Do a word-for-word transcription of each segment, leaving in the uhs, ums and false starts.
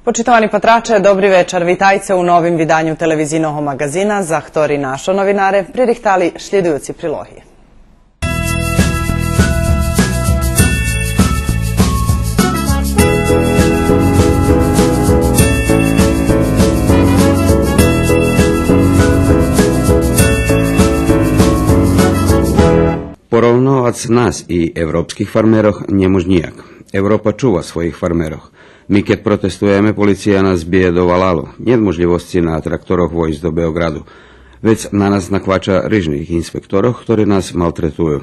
Почитовани патраче, добри вечар. Витайце у новим виданю телевизийного маґазина, за хтори нашо новинаре пририхтали шлїдуюци прилоги. Поровновац нас и европских фармерох нє мож нїяк. Европа чува своїх фармерох. Ми кед протестуєме, полиция нас биє до валалу. Нєт можлївосци на тракторох войсц до Беоґраду. Вец на нас наквача рижних инспекторох, хтори нас малтретую.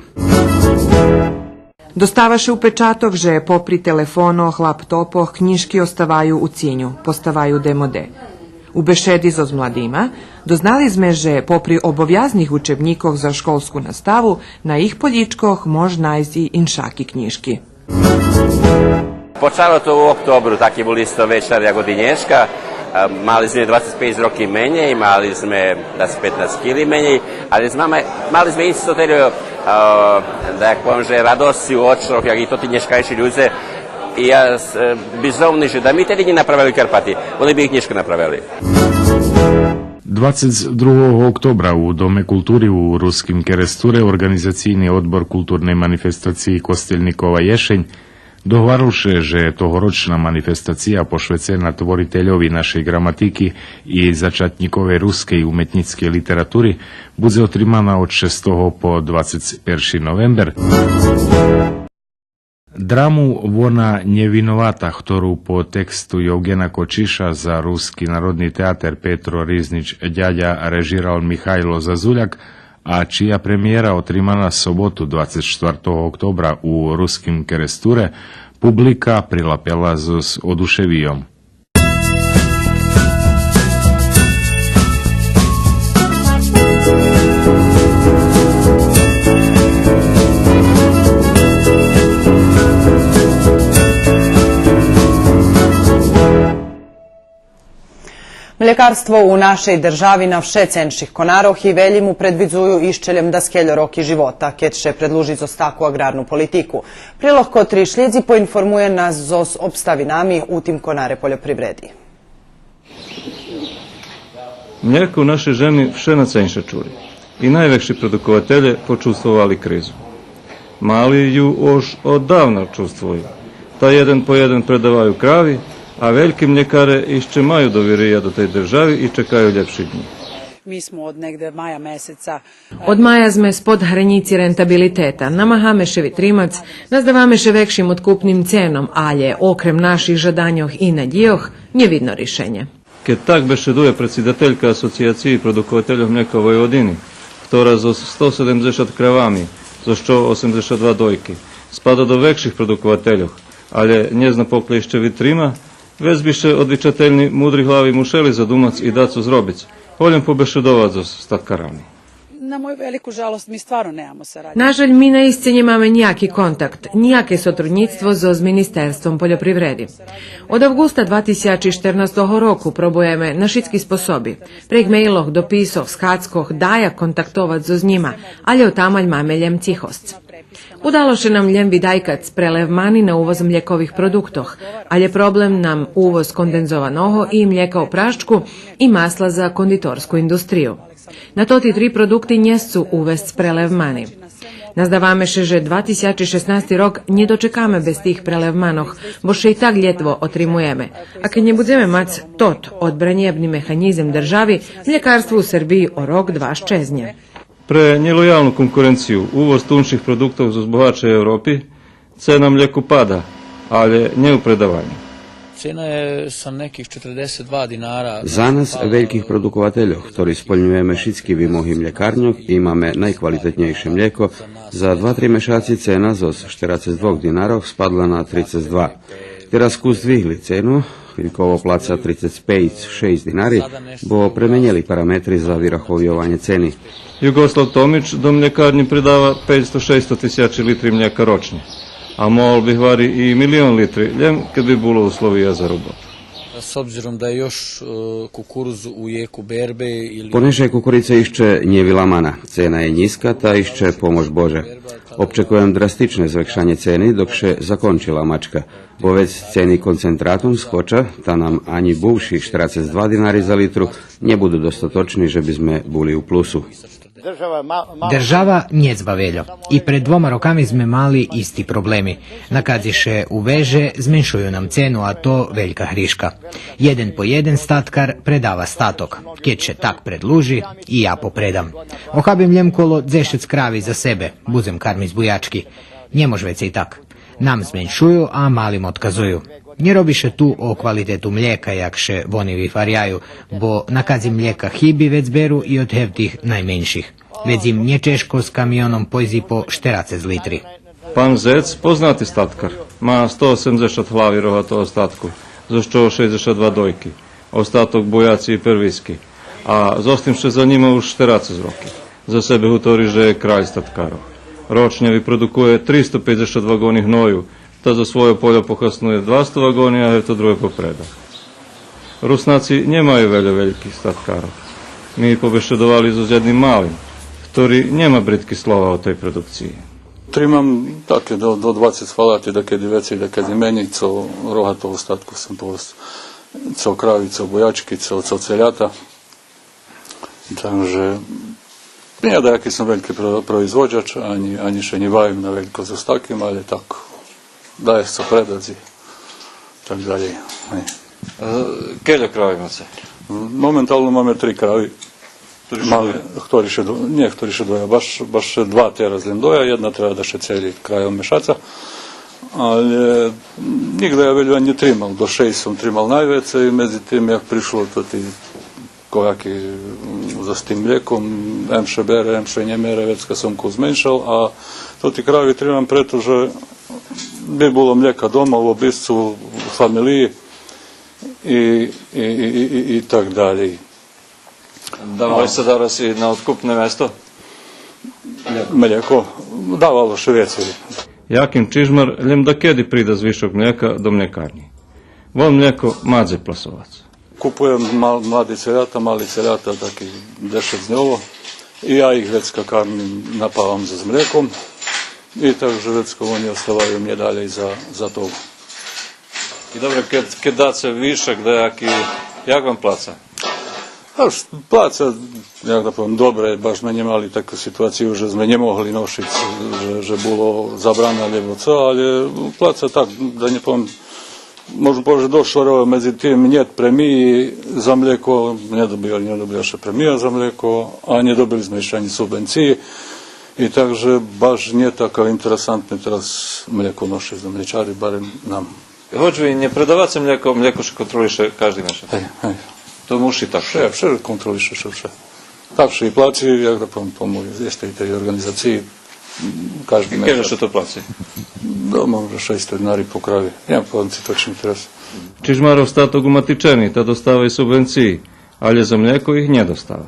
Достава ше упечаток же попри телефонох, лаптопох, кнїжки оставаю у циню, поставаю демоде. У бешеди зоз младима дознали зме же попри обовязних учебнїкох за школску наставу, на їх полїчкох мож найсц и иншаки кнїжки. Почало то у октобру, таки бул исто вечар як и днєшка. А, мали зме двацец пейц роки менєй, мали зме дацец петнац кили менєй, але зме, мали зме исто тельо, а, да як повем, же радосци у очох, як и тоти нєшкайши людзе. И я, е, безумни же да ми теди нє направели Карпати, вони би их нєшка направели. Двацец другого октобра у Доме култури у Руским Керестуре Орґанизацийни одбор културней манифестациї Костельникова єшень догварил ше же тогорочна манифестация пошвецена творительови нашей ґраматики и зачатнїковей рускей уметнїцкей литератури будзе отримана од шестого по двацец перши новембер. Драму Вона нє виновата, хтору по тексту Євґена Кочиша за Руски народни театер Петро Ризнич Дядя режирал Михайло Зазуляк, а чия премиєра отримана соботу, двацец штвартого октобра, у Руским Керестуре, публика прилапела зоз одушевийом. Млєкарство у нашей держави на вше ценших конарох и велї му предвидзую ище лєм даскельо роки живота, кед ше предлужи зоз таку аґрарну политику. Прилог котри шлїдзи поинформує нас зоз обставинами у тим конаре польопривреди. Млєко у нашей жеми вше на ценше чури. И найвекши продукователє почувствовали кризу. Мали ю уж оддавна чувствую. Та єден по єден предаваю крави, а вельки млєкаре ище маю довирия до тей держави и чекаю лєпши днї. Mi smo od negde maja meseca Од мая зме спод гранїци рентабилитета. Намагаме ше витримац, наздаваме ше векшим одкупним ценом, алє, окрем наших жаданьох и надїйох, нє видно ришенє. Кед так бешедує предсидателька Асоцияциї продуковательох млєка Войводини, хтора зоз сто седемдзешат кравами, зоз што осемдзешат два дойки, спада до векших продуковательох, алє нє зна покля ище витрима, вец би ше одвичательни мудри глави мушели задумац и дацо зробиц, голєм побешедовац зоз статкарами. Na moju veliku žalost, mi stvarno nemamo saradnju. Нажаль, ми наисце нємаме нїяки контакт, нїяке сотруднїцтво зоз Министерством польопривреди. Од авґуста два тисячи штернастого року пробуєме на шицки способи, прейґ мейлох, дописох, схадзкох, даяк контактовац зоз нїма, алє отамаль маме лєм цихосц. Удало ше нам лєм видайкац прелев мани на увоз млєкових продуктох, алє проблем нам увоз кондензованого и млєка у прашку и масла за кондиторску индустрию. На тоти три продукти нє сцу увесц прелев мани. Наздаваме ше же два тисячи шеснасти рок нє дочекаме без тих прелев манох, бо ше и так лєтво отримуєме. А кед нє будземе мац тот одбранєбни механїзем держави, млєкарство у Сербиї о рок-два щезне. Пре нєлоялну конкуренцию, увоз тунших продуктох зоз богатшей Европи, цена млєку пада, алє нє у предаваню. Cena je sa nekih četrdeset dva dinara. За нас, вельких продуковательох, хтори сполнюєме шицки вимоги млєкарньох и маме найквалитетнєйше млєко, за два-три мешаци цена зоз штерацец двох динарох спадла на трицец два. Тераз кус здвигли цену, хвильково плаца трицец пейц-шейсц динари, бо пременєли параметри за вираховйованє цени. Югослав Томич до млєкарнї придава пейцсто-шейсцсто тисячи литри млєка рочнє, а могол би гвари и милион литри, лєм кед би було условия за роботу. S obzirom da je još, e, kukuruz u jeku berbe ili... Понеже кукурица ище нє виламана, цена є нїзка, та ище помош Боже. Обчекуєм драстичне звекшанє цени док ше закончи ламачка. Повец цени концентратом скоча, та нам анї бувши штерацец два динари за литру нє буду достаточни же би зме були у плюсу. Держава нє дзба вельо. И пред двома роками зме мали исти проблеми. Накадзи ше увеже, зменшую нам цену, а то велька гришка. Єден по єден статкар предава статок. Кед ше так предлужи, и я попредам. Охабим лєм коло дзешец крави за себе, будзем кармиц буячки. Нє мож вецей так. Нам зменшую, а малим одказую. Нє роби ше ту о квалитету млєка, як ше вони вифаряю, бо накадзи млєка хиби вец беру и од гевтих найменших. Вец им нє чежко з камионом пойсц по штерацец литри. Пан Зец, познати статкар, ма сто осемдзешат глави рогатого статку, зоз чого шейдзешат два дойки, остаток буяци и первиски, а зоз тим ше занима уж штерацец роки. За себе гутори же є краль статкарох. Рочнє випродукує тристо пейдзешат ваґони гною, та за свойо поля похаснує двасто ваґони, а гевто друге попреда. Руснаци нємаю вельо вельких статкарох. Ми побешедовали зоз єдним малим, хтори нєма бридки слова о тей продукциї. Тримам таке до, до двацец фалати, дакеди вецей, дакеди менєй, цо рогатого статку сом повесц, цо крави, цо буячки, цо, цо целята. Так же, нє да яки сом вельки про-, производзяч, анї, анї ше нє бавим на велько зоз таким, але так, дає ше цо предац и так далєй. Е, кельо крави маце? Моментално маме три крави. Хтори ше... Мали, доя? Хтори ше до-, нє, хтори ше доя, баш, баш два тераз лєм доя, єдна треба да ше цели крайом мешаца. Але нїґда я вельо нє тримал, до шейсц сом тримал найвецей, медзитим як пришло тоти кояки, м, зоз тим млєком, ем ше бере, ем ше нє бере, вецка сом кус зменшал, а тоти крави тримам прето же би було млєка дома, у обисцу, у фамелиї и, и, и, и, и так далєй. Давало ше дараз и на откупне место? Млєко. Давало ше вецей. Яким Чижмар лєм дакеди придац звишок млєка до млєкарнї. Вон млєко ма дзе пласовац. Купуєм мал-, млади целята, мали целята, таки дешец дньово. И я их вецка кармим, напавам зоз млєком. И так же вецка вони оставаю мнє далєй за, за того. И добре, кед, кед даце вишок даяки, як вам плаца? А ш-, плаца, як да повем, добре, баш зме нємали таку ситуацию же зме нє могли ношиц, же, же було забрана, лєбо цо, але плаца так, да нє повем, можем повесц же досц шоро, медзитим нєт премиї за млєко, нє добия, нє добия ше премия за млєко, а нє добили зме ище анї субвенциї. И так же баш нє таке интересантне тераз млєко ношиц до млєчари, барем нам. Гоч ви нє предаваце млєко, млєко ше контролише кажди мешац. Гей, гей. То муши так. Вше, вше контролише ше, вше. Так ше и плаци, як да повем, тому єст и тей орґанизациї, м, кажди мешац. Кельо ше то плаци? Да, може шейсто динари по крави. Нємам повесц точни тераз. Чижмаров статок уматичени, та достава и субвенциї, але за млєко их нє достава.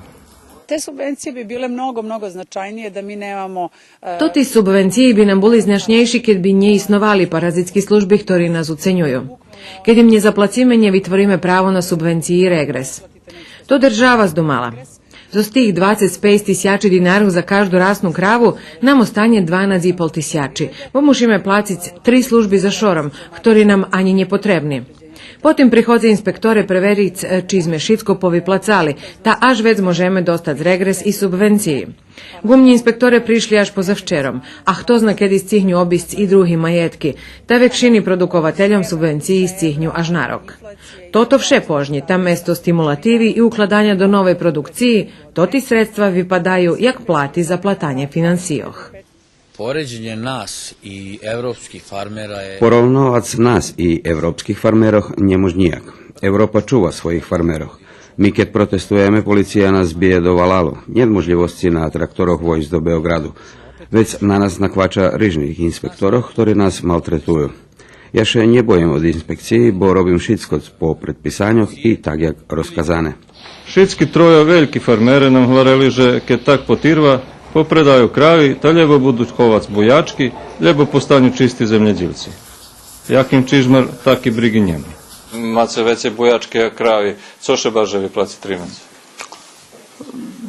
Te subvencije bi bile mnogo, mnogo značajnije da mi nemamo, e, Тоти субвенциї би нам були значнєйши кед би нє исновали паразитски служби хтори нас уценюю. Кед им нє заплациме, нє витвориме право на субвенциї и реґрес. То держава здумала. Зоз тих двацец пейц тисячи динарох за кажду расну краву, нам останє дванац и пол тисячи, бо мушиме плациц три служби за шором, хтори нам анї нє потребни. Потим приходза инспекторе превериц, е, чи зме шицко повиплацали, та аж вец можеме достац реґрес и субвенциї. Ґу мнє инспекторе пришли аж позавчером, а хто зна кеди сцигню обисц и други маєтки, та векшини продуковательом субвенциї сцигню аж на рок. Тото вше пожнї, та место стимулативи и укладаня до новей продукциї, тоти средства випадаю як плати за платанє финансийох. Poređenje nas i evropskih farmera je Поровновац нас и европских фармерох нє мож нїяк. Европа чува своїх фармерох. Ми кед протестуєме, полиция нас биє до валалу. Нєт можлївосци на тракторох войсц до Беоґраду. Вец на нас наквача рижних инспекторох, хтори нас малтретую. Я ше нє боїм од инспекциї, бо робим шицко по предписаньох и так як розказане. Шицки тройо вельки фармере нам гварели же кед так потирва, попредаю крави, та лєбо буду ховац буячки, лєбо постаню чисти землєдїлци. Яким Чижмар таки бриґи нєма. Маце вецей буячки як крави, цо ше барже виплаци тримац?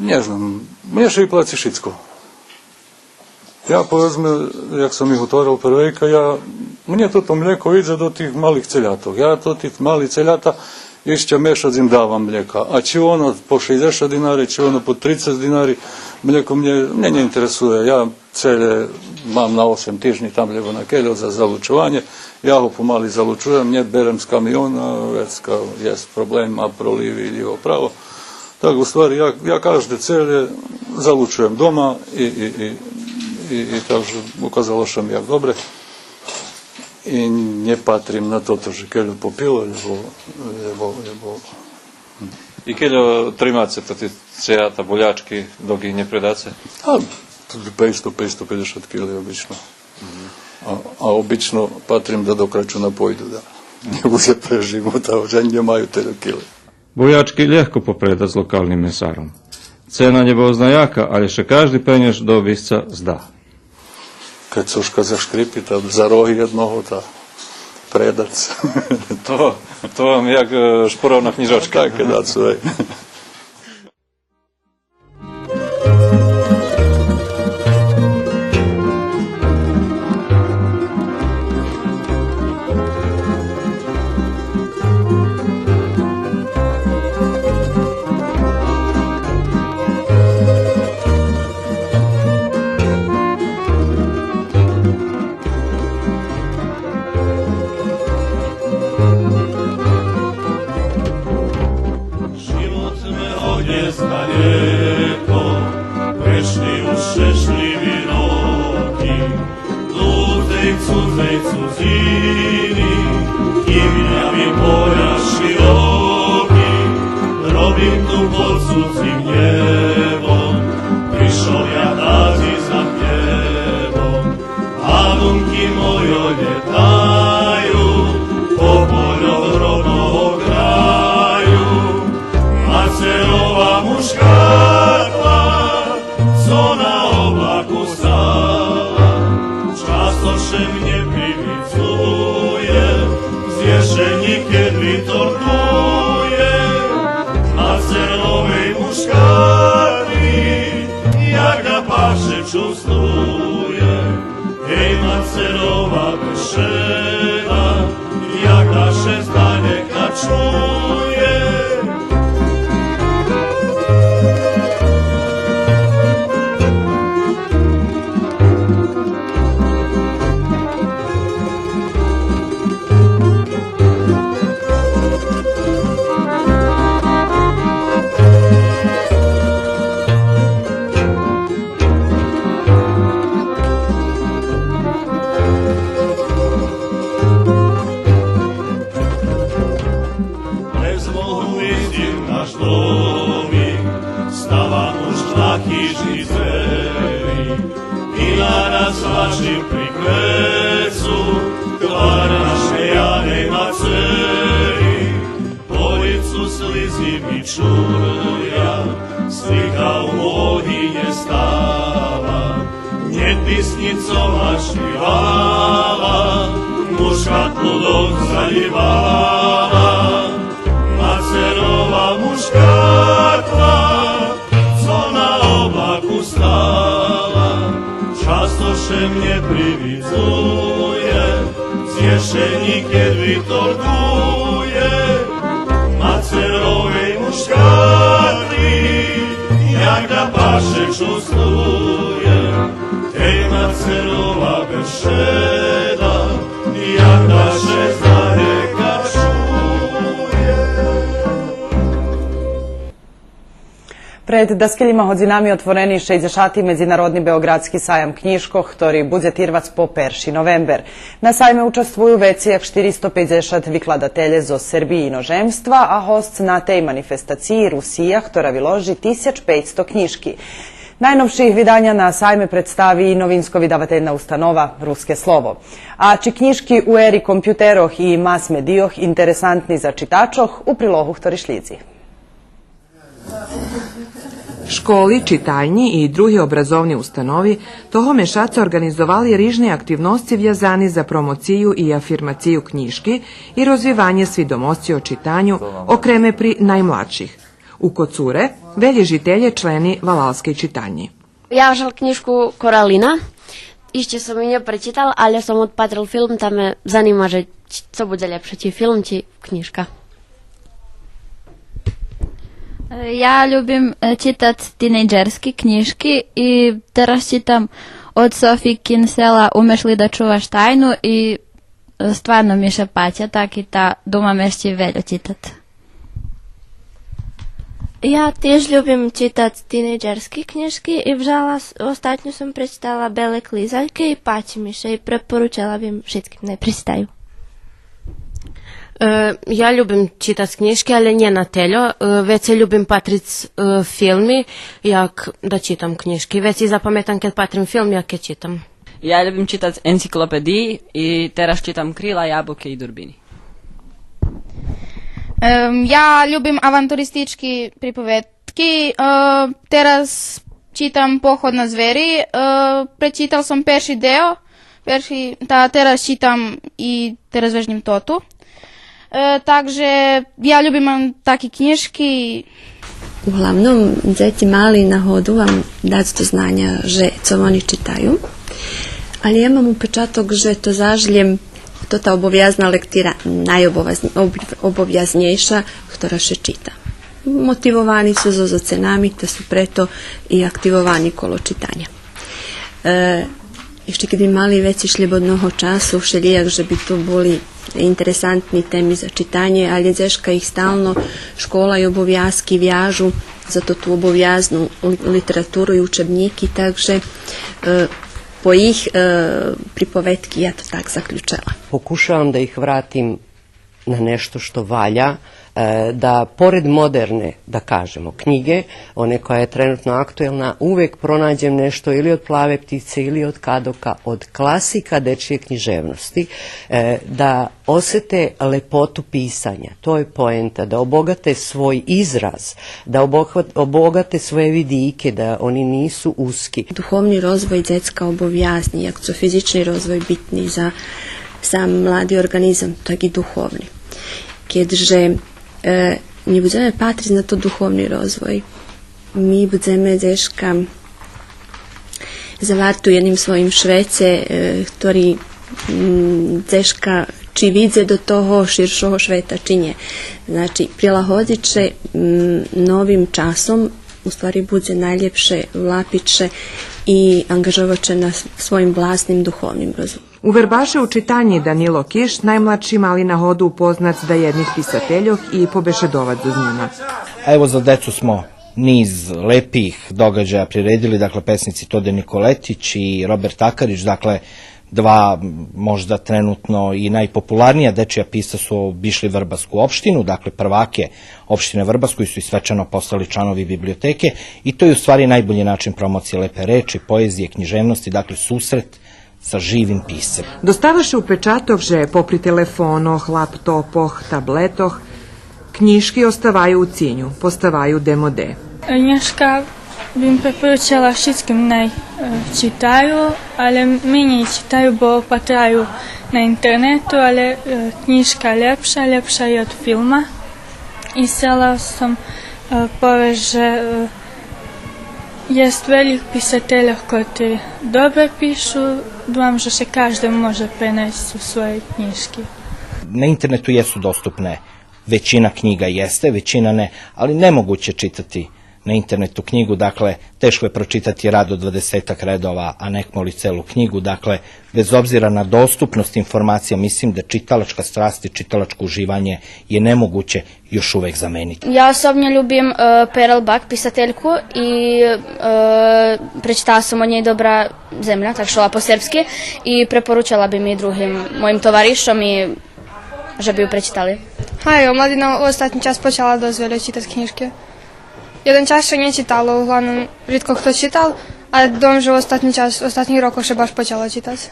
Нє знам, мнє ше виплаци шицко. Я, поведзме, як сом и гуторел первейка, я Мнє тото млєко идзе до тих малих целятох. Я то тих мали целята ище мешац им давам млєка. А чи оно по шейдзешат динари, чи оно по трицец динари, млєко мнє, мнє нє интересує. Я целє мам на осем тижнї там, лєбо на кельо за залучованє. Я го помали залучуєм, нє берем з камиона, вецка єст проблем, а проливи лїво право. Так, у ствари, я, я кажде целє залучуєм дома и, и, и, и, и так же указало ше ми як добре. И нє патрим на тото же кельо попило, лєбо, лєбо, лєбо. И кельо тримаце тоти целята, болячки, док их нє предаце? А, пейсто, пейсто пейдзешат кили обично. А, а обично патрим да до Крачуна пойду, да. Нє усе преживу, та вже нє маю тельо кили. Болячки лєгко попредац локалним месаром. Цена нє бозна яка, але ше кажди пенєж до обисца зда. Кед цошка зашкрипи, та за рог єдного, та предац. То, то вам як, е, шпоровна кнїжочка. Так, да, цо є. Живот ме однєс далєко, прешли уж щешлїви роки. Ту цей цудзей цудзини, кивня ми поля широки, робим ту под цудзим нєбом, пришол я тази за хлєбом. Гадунки мойо лєтаю по польох родного краю, мацерова мушкатла, цо на облаку стала, часто ше мнє привидзує, з єшенї кед витор дує, мацеровей мушкатли, як да паше чувствує. Гей, мацерова бешеда, як да ше здалєка чує. През Волгу видзим наш домик, става уж на хижни зелї, и нараз вашим приквецу, твар нашей яней мацери. По лицу слизи ми чуря, слика у моди нє става. Нє писнї цо ма шивала, мушкатлу док залївала. Мацерова мушкатла, цо на облаку стала, часто ше мнє привидзує, з єшенї кед витор дує, мацеровей мушкатли, як да паше чувствує, гей, мацерова бешеда, як да ше здалєка чує. Пред даскельма годзинами отворени шейдзешати Медзинародни беоґрадски саям кнїжкох, хтори будзе тирвац по перши новембер. На сайме участвую вецей як штиристо пейдзешат викладателє зоз Сербиї и иножемства, а госц на тей манифестациї Русия, хтора виложи тисяч пейцсто кнїжки. Найновши виданя на сайме представи и Новинско-видавательна установа Руске слово. А чи кнїжки у ери компютерох и мас-медийох интересантни за читачох, у прилогу хтори шлїдзи. Школи, читальнї и други образовни установи того мешаца орґанизовали рижни активносци вязани за промоцию и афирмацию кнїжки и розвиванє свидомосци о читаню, окреме при наймладших. У Коцуре велї жителє члени Валалскей читальнї. Я вжал кнїжку Коралина. Ище сом и нє пречитал, але сом одпатрил филм, та ме занима же ч-, цо будзе лєпше, чи филм, чи кнїжка. Е, я любим, е, читац тинейджерски кнїжки и тераз читам од Софи Кинсела Умеш ли да чуваш тайну и, е, стварно ми ше патя так и та думам ище вельо читац. Я тиж любим читац тинейджерски кнїжки и вжала с-, остатньо сом пречитала Беле клизальки и пачи ми ше и препоручела бим шицким най пречитаю. Е, я любим читац кнїжки, але нє на тельо. Е, вецей любим патриц, е, филми, як да читам кнїжки. Вецей запаметам кед патрим филм, як кед читам. Я любим читац енциклопедиї и тераз читам Крила, ябуки и дурбини. Ем, я любим авантуристички приповедки. Е, тераз читам Поход на звери. Е, пречитал сом перши део, перши, та тераз читам и тераз вежнїм тоту. Е, так же я любим таки кнїжки. Углавном, дзеци мали нагоду вам дац до знаня же цо вони читаю. Али я мам упечаток же то заш лєм тота обовязна лектира найобовязн-, об-, обовязнєйша, котра ше чита. Мотивовани су зоз оценами, та су прето и активовани коло читаня. Е, ище кед би мали вецей шлєбодного часу, вшелїяк же би ту були интересантни теми за читанє, але дзешка их стално школа и обовязки вяжу за тоту обовязну ли-, литературу и учебнїки, так же, е, по их, е, приповедки я то так заключела. Покушавам да их вратим на нешто што ваља, е, да поред модерне, да кажемо, књиге, оне која је тренутно актуелна, увек пронађем нешто или од Плаве птице, или од Кадока, од класика дечије књижевности, е, да осете лепоту писања. То је поента, да обогате свој израз, да обогат-, обогате своје видике, да они нису уски. Духовни розвој дзецка обовязни, як цо физични розвој битни за сам млади орґанизам, так и духовни. Кед же, е, нє будземе патриц на то духовни розвој, ми будземе дзешка заварти у єдним своїм швеце, е, хтори, м, дзешка чи видзе до того ширшого швета, чи нє. Значи, прилагодзиц ше, м, новим часом, у ствари будзе найлєпше влапиц ше и анґажовац ше на с-, своїм власним духовним розумом. У вербаше у читанї Данило Киш наймладши мали нагоду упознац даєдних писательох и побешедовац зоз нїма. A evo, za decu smo niz lepih događaja priredili, dakle, pesnici Tode Nikoletić i Robert Takarić, dakle, dva, m, možda trenutno i najpopularnija dečija pisca su obišli Vrbasku opštinu, dakle, prvake opštine Vrbas, koji su i svečano postali članovi biblioteke, i to je u stvari najbolji način promocije lepe reči, poezije, književnosti, dakle, susret sa živim piscem. Доставаше упечаток же попри телефонох, лаптопох, таблетох, кнїжки оставаю у циню, поставаю демоде. Нєшка бим препоручела шицким най, е, читаю, але менєй читаю, бо патраю на интернету, але, е, кнїжка лєпша, лєпша и од филма. И сцела сом, е, повесц же, е, єст велїх писательох котри добре пишу, думам же ше каждому може пренайсц у своєй кнїжки. Na internetu jesu dostupne, većina knjiga jeste, većina ne, ali nemoguće čitati na internetu knjigu, dakle, teško je pročitati rado dvadesetak redova, a nekmoli celu knjigu, dakle, bez obzira na dostupnost informacija, mislim da čitalačka strast i čitalačko uživanje je nemoguće još uvek zameniti. Я особнє любим, е, Перел Бак, писательку, и, е, пречитала сом од нєй Добра земля, так ше вола по сербски, и препоручела бим и другим моїм товаришом и же би ю пречитали. Гай, омладина у остатнї час почала досц вельо читац кнїжки. Єден час ше нє читало, углавном ридко хто читал, а думам же у остатнї час, остатнїх рокох ше баш почало читац.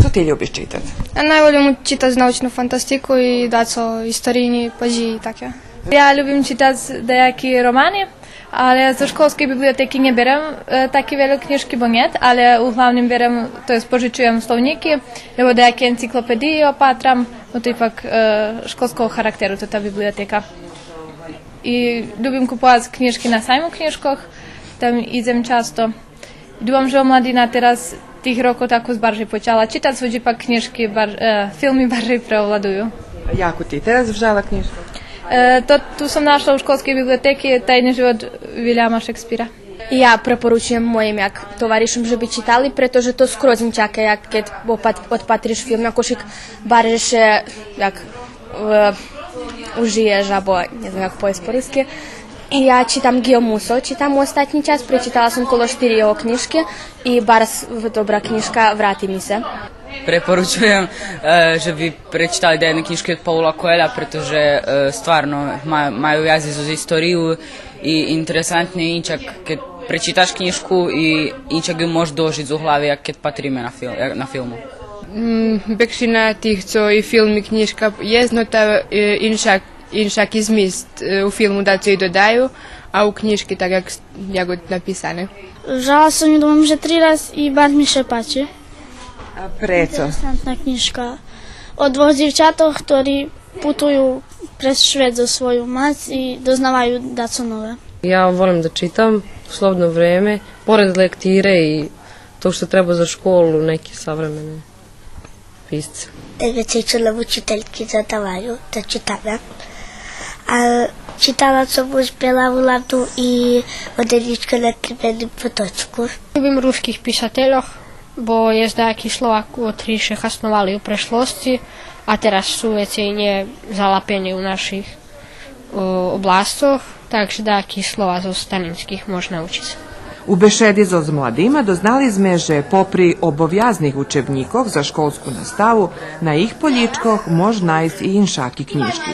Цо ти любиш читац? А найволїм читац научну фантастику и дацо историйни подїї и таке. Я любим читац даяки романи, але зоз школскей библиотеки нє берем, е, таки вельо кнїжки, бо нєт, але углавним берем, то єст пожичуєм словнїки, лєбо даяки енциклопедиї опатрам, но то ипак, е, школского характеру тота библиотека. И любим куповац кнїжки на сайму кнїжкох, там идзем часто. Думам же омладина тераз Тих рокох тако баржей почала читац, хоч ипак кнїжки бар-, е, филми баржей преовладую. А яку ти тераз вжала кнїжку? Е, то, ту сом нашла у школскей библиотеки, Тајни живот Вилјама Шекспира. Я препоручуєм моїм як товаришом же би читали, прето же то скроз иншаке як кед опат-, одпатриш филм, якошик барже ше як, е, ужиєш, або нє знам як повесц по руски. Я читам Гио Мусо, читам у остатнї час, пречитала сом коло штири його кнїжки и барз добра кнїжка, врати ми ше. Препоручуєм, е, же би пречитали даєдну кнїжку од Паула Коеля, прето же, е, стварно ма-, маю вязи зоз историю и интересантне, иншак кед пречиташ кнїжку и иншак ю можеш дожиц у глави, як кед патриме на фил-, як на филму. М, векшина тих цо и филм и кнїжка єст, но та, е, иншак, иншаки змист, е, у филму дацо и додаю, а у кнїжки так як с-, як написане. Вжала сом ю, думам же три раз и барз ми ше пачи. А прецо? Интересантна кнїжка. О двох дзивчатох, хтори путую през швет зоз свою мац и дознаваю дацо нове. Ja volim da čitam u slobodno vreme, pored lektire i tog što treba za školu, neke savremene pisce. Najveće čula учительки задаваю да читаме. А читала сом уж Белу владу и Воденичка на Крименим поточку. Любим руских писательох, бо єст даяки слова котри ше хасновали у прешлосци, а тераз су вецей нє залапени у наших, о, обласцох, так же даяки слова зоз танинских мож научиц. У бешеди зоз младима дознали зме же попри обовязних учебнїкох за школску наставу, на їх полїчкох мож найсц и иншаки кнїжки.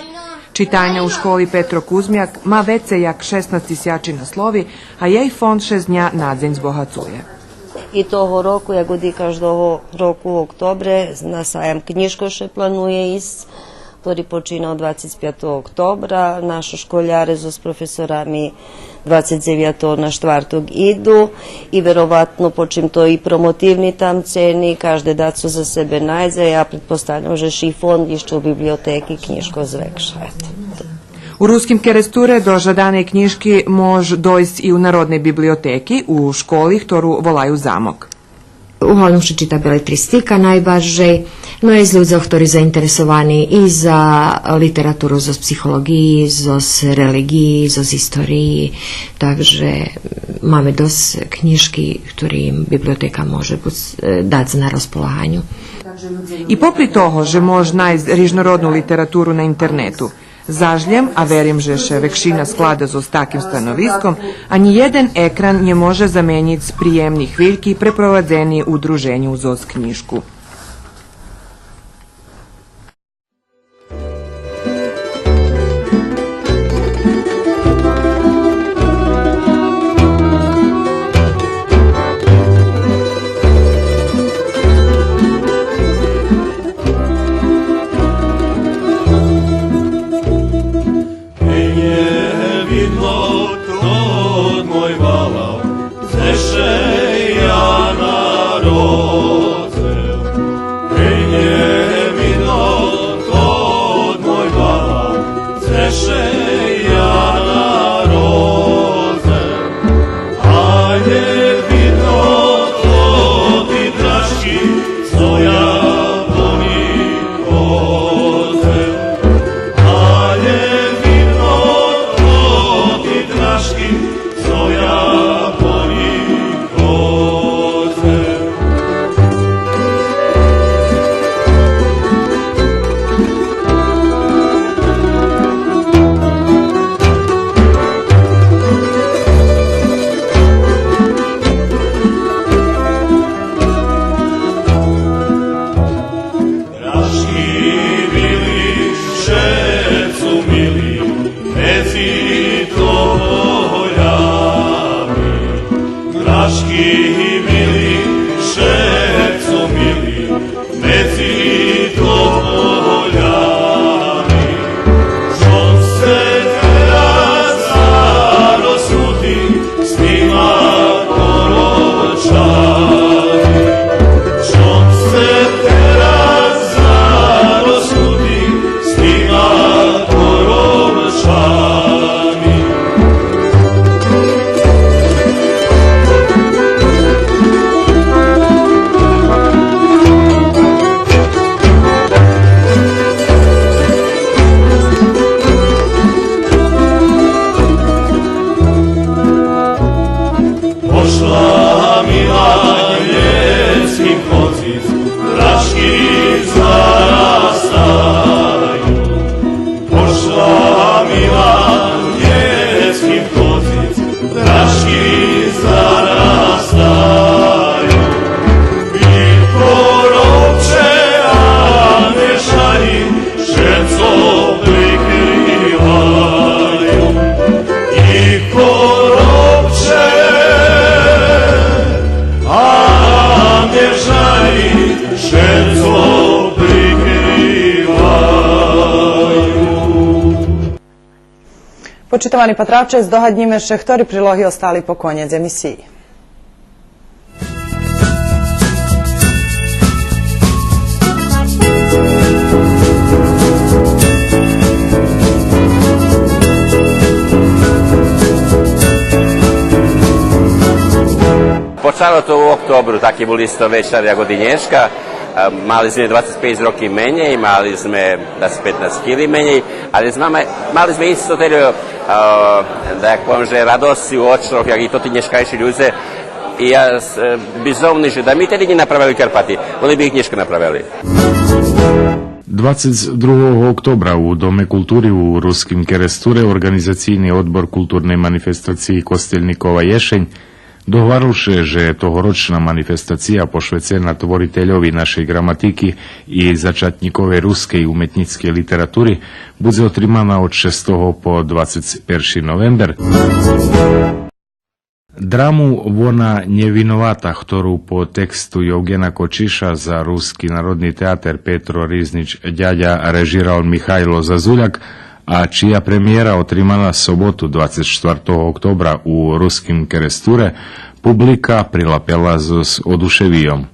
Читайня у школи Петро Кузмяк ма вецей як шеснац тисячи наслови, а єй фонд ше з дня на дзень збогацує. И того року, як и каждого року у октобре, на саям кнїжкох ше планує исц, хтори почина од двацец пятого октобра. Нашо школяре зоз професорами двацец дзевятого на штварток иду и вероватно, почим то и промотивни там цени, кажде дацо за себе найдзе. Я предпоставям же шифон ище у библиотеки кнїжкох звекша. Ето. У Руским Керестуре до жаданей кнїжки мож дойсц и у Народней библиотеки, у школи хтору волаю Замок. Углавном ше чита белетристика найбаржей, но єст людзох хтори заинтересовани и за литературу зоз психолоґиї, зоз релиґиї, зоз историї, так же маме досц кнїжки хтори им библиотека може буц, е, дац на розполаганю. И попри того же мож найсц рижнородну литературу на интернету, заш лєм, а верим же ше векшина склада зоз таким становиском, анї єден екран нє може заменїц приємни хвильки препровадзени у друженю зоз кнїжку. Нє видно тот мой валал, дзе ше я народзел. Нє видно тот мой валал, дзе ше я народзел. А нє видно тоти драшки, цо я по нїх ходзел. А нє видно тоти драшки, цо я по нїх ходзел. Драшки мили, шицко мили, медзи тополями. Драшки мили, шицко мили, медзи тополями. Шонце тераз зароснути з тима корочами. Шонце тераз зароснути з тима корочами. Пошла мила єсень ходзиц, рашки зарастаю. Пошла мила єсень ходзиц, рашки зарастаю. И коробче, а не жалїй, шицко прикриваю. И коробче, а не жалїй, шицко прикриваю. Почитовани патраче, здогаднїме ше хтори прилоги остали по конєц емисиї. Почало то у октобру, таки бул исто вечар як и нєшка. Е, мали зме двацец пейц роки менєй, мали зме дацец петнац кили менєй, але зме, мали зме исто тельо, е, да як повем, же радосци у очох, як и тоти нєшкайши людзе. И я, е, бизовни же да ми теди нє направели Карпати, вони би их нєшка направели. Двацец другого октобра у Доме култури у Руским Керестуре орґанизацийни одбор културней манифестациї Костельникова єшень догварил ше же тогорочна манифестация пошвецена творительови нашей ґраматики и зачатнїковей рускей уметнїцкей литератури будзе отримана од шестого по двацец перши новембер. Драму Вона нє виновата, хтору по тексту Євґена Кочиша за Руски народни театер Петро Ризнич Дядя режирал Михайло Зазуляк, а чия премиєра отримана соботу двацец штвартого октобра у Руским Керестуре, публика прилапела зоз одушевийом.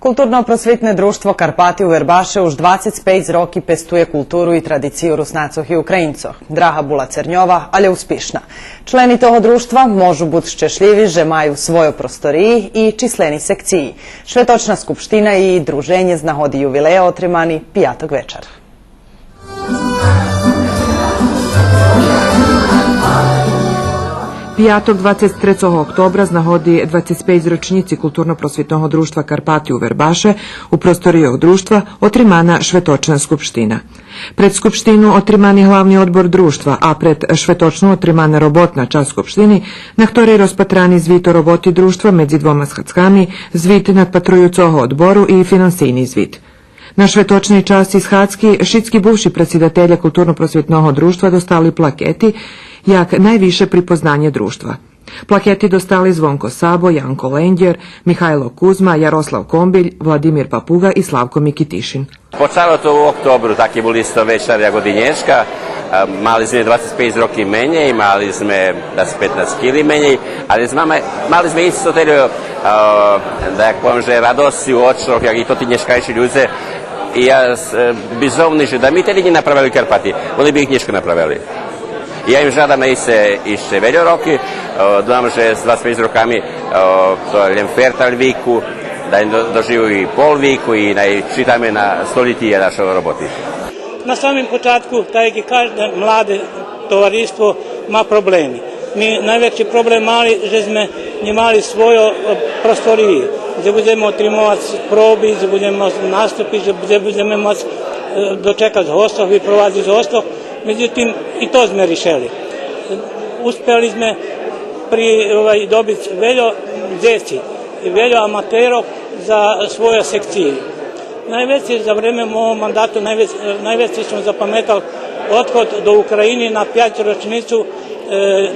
Културно-просвитне дружтво Карпати у Вербаше уж двацец пейц роки пестує културу и традицию Руснацох и Українцох. Драга була церньова, але успишна. Члени того дружтва можу буц щешлїви же маю свойо просториї и числени секциї. Шветочна скупштина и друженє з нагоди ювилея отримани пияток вечар. Пияток, двацец трецого октобра, з нагоди двацец пейц рочнїци Културно-просвитного дружтва Карпати у Вербаше, у просторийох дружтва отримана шветочна скупштина. Пред скупштину отримани главни одбор дружтва, а пред шветочну отримана роботна часц скупштини, на хторей розпатрани звит о роботи дружтва медзи двома схадзками, звит надпатруюцого одбору и финансийни звит. На шветочней часци схадзки шицки бувши предсидателє Културно-просвитного дружтва достали плакети як найвисше припознанє дружтва. Плакети достали Звонко Сабо, Янко Лендєр, Михайло Кузма, Ярослав Комбиль, Владимир Папуґа и Славко Микитишин. Почало то у октобру, таки бул исто вечар як и нєшка. Е, мали зме двацец пейц роки менєй, мали зме дацец петнац кили менєй, але зме, мали зме исто тельо, е, да як повем, же радосци у очох, як и тоти нєшкайши людзе. И я, е, бизовни же да ми теди нє направели Карпати, вони би их нєшка направели. Я им жадам най ище, ище вельо роки, е, думам же з двацец пейц роками, е, то лєм ферталь вику, да им до-, доживю и пол вику и най читаме на столїтия нашей роботи. На самим початку, так як и кажде младе товариство, ма проблеми. Ми найвекши проблем мали же зме нє мали свойо, е, просториї, дзе будземе отримовац проби, дзе будземе моц наступиц, дзе, дзе будземе моц, е, дочекац гостох, випровадзиц гостох. Медзитим, и то зме ришели. Успели зме при-, овай, добиц вельо дзеци и вельо аматерох за свойо секциї. Найвецей за време мого мандату, найвец-, найвецей сом запаметал одход до України на пят рочнїцу, е,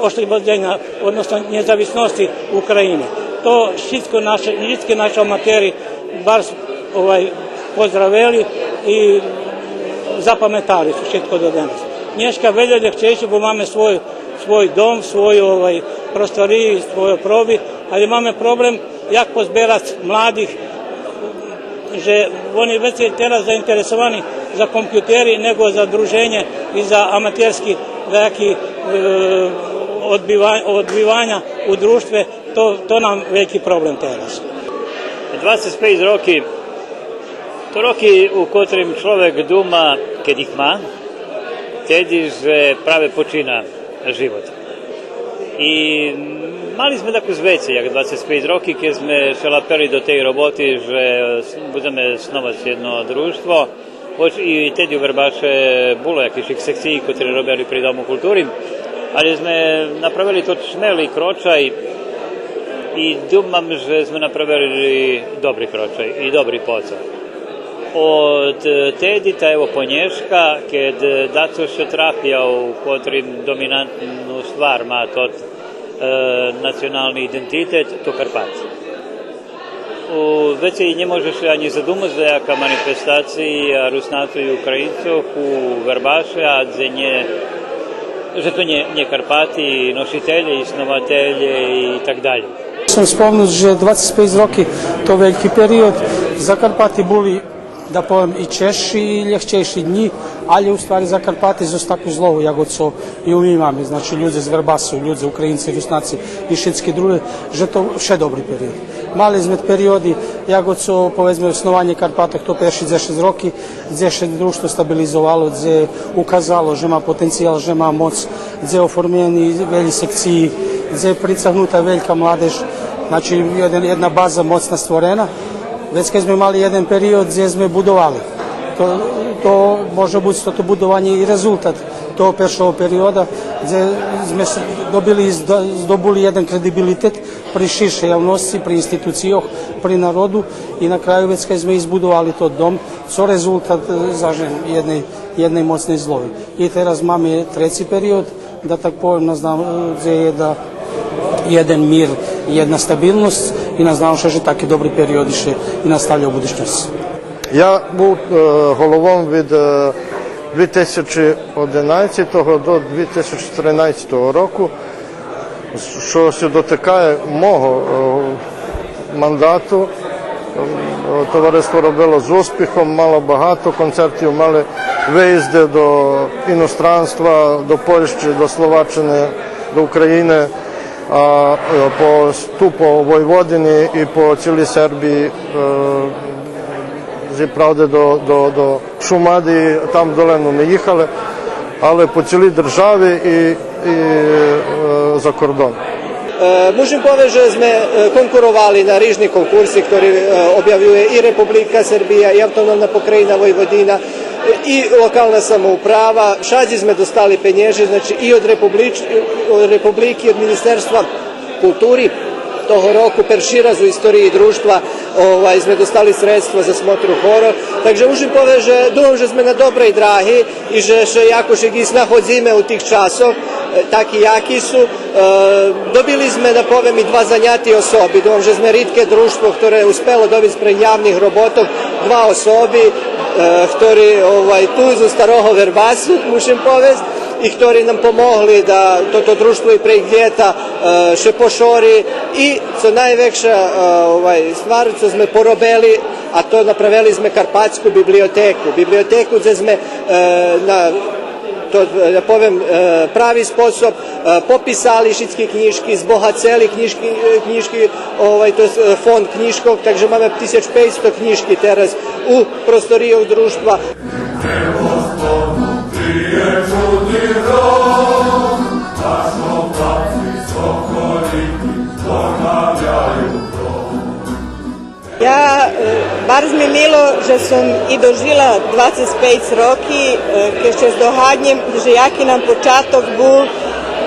ошлободзеня, односно нєзависносци України. То шицко наши, шицки наши аматери барз, овай, поздравели и запаметали су шицко до денас. Нєшка вельо лєгчейше, бо маме свой, свой дом, свойо, овай, просториї, свойо проби, але маме проблем як позберац младих, же вони вецей тераз заинтересовани за компютери нєго за друженє и за аматерски даяки, е, Одбива-, одбиваня у дружтве, то, то нам вельки проблем тераз. Двацец пейц роки, то роки у котрим чловек дума, кед их ма, теди же праве почина живот. И мали зме таку звецей як двацец пейц роки, кед зме ше лапели до тей роботи же будземе сновац єдно дружтво. Хоч и теди у Вербаше було якишик секциї котри робели при Дому култури, але зме направели тот шмели крочай и думам же зме направели добри крочай и добри поцав. Од теди та ево по нєшка, кед дацо ше трафя у котрим доминантну ствар ма тот, е, национални идентитет, то Карпати. У, вецей нє може ше анї задумац за яка манифестация Руснацох и Українцох у Вербаше, а дзе нє, же то нє, нє Карпати, и ношителє, и снователє и так далєй. Сом спомнуц же двацец пейц роки то вельки период. За Карпати були, да повем, и чежши и лєгчейши днї, але у ствари за Карпати зоз таку злогу, як оцо и ми маме, значи, людзе з Вербасу, людзе, Українци, Руснаци и шицки други, же то вше добри период. Мали зме периоди, як оцо, поведзме, основанє Карпатох, то перши дзешец роки, дзе ше дружтво стабилизовало, дзе указало же ма потенциял, же ма моц, дзе оформени велї секциї, дзе прицагнута велька младеж, значи, єден, єдна база моцна створена. Вецка зме мали єден период дзе зме будовали. То, то може буц тото будованє и резултат того першого периода, дзе зме с-, добили и здо-, здобули єден кредибилитет при ширшей явносци, при институцийох, при народу и на краю вецка зме и збудовали тот дом, цо резултат, е, заш єдней, єдней моцней злоги. И тераз маме треци период, да так повем, наздавам, е, дзе є да єден мир, єдна стабилносц и наздавам ше же таки добри периоди ше и наставя у будучносци. Я бул, е, головом від, е, дві тисячі одинадцятого до дві тисячі тринадцятого року, што ше дотикає мого, е, мандату. Е, товариство робило з успіхом, мало багато концертів, мали виїзди до іностранства, до Польщі, до Словаччини, до України, а, е, по, ту по Войводині і по цілій Сербії, е, зі правди до, до, до Шумадії, там в долину не їхали, але по цілій державі і, і, е, за кордон. Е, мушим повесц же зме, е, конкуровали на рижни конкурси, хтори, е, обявює и Република Сербия, и Автономна покраїна Войводина, е, и локална самоуправа. Шадзи зме достали пенєжи, значи, и од Републич-, од Републики, од Министерства култури. Того року перши раз у историї дружтва, овай, зме достали средства за смотру хорох. Так же мушим повесц же думам же зме на добрей драги и же ше якошик и знаходзиме у тих часох, е, таки яки су. Е, добили зме, да повем, и два заняти особи. Думам же зме ридке дружтво хторе успело добиц спред явних роботох два особи, е, хтори, овай, ту зоз Старого Вербасу, мушим повесц, и хтори нам помогли да тото дружтво и прейґ лєта, е, ше пошори. И цо найвекша, е, овай, ствар цо зме поробели, а то направели зме Карпатску библиотеку. Библиотеку дзе зме, е, на, то, е, да повем, е, прави способ, е, пописали шицки кнїжки, збогацели кнїжки, е, кнїжки, овай, то єст, е, фонд кнїжкох, так же маме тисяч пейцсто кнїжки тераз у просторийох дружтва. Я, е, барз ми мило же сом и дожила двацец пейц роки, е, кед ше здогаднєм же яки нам початок бул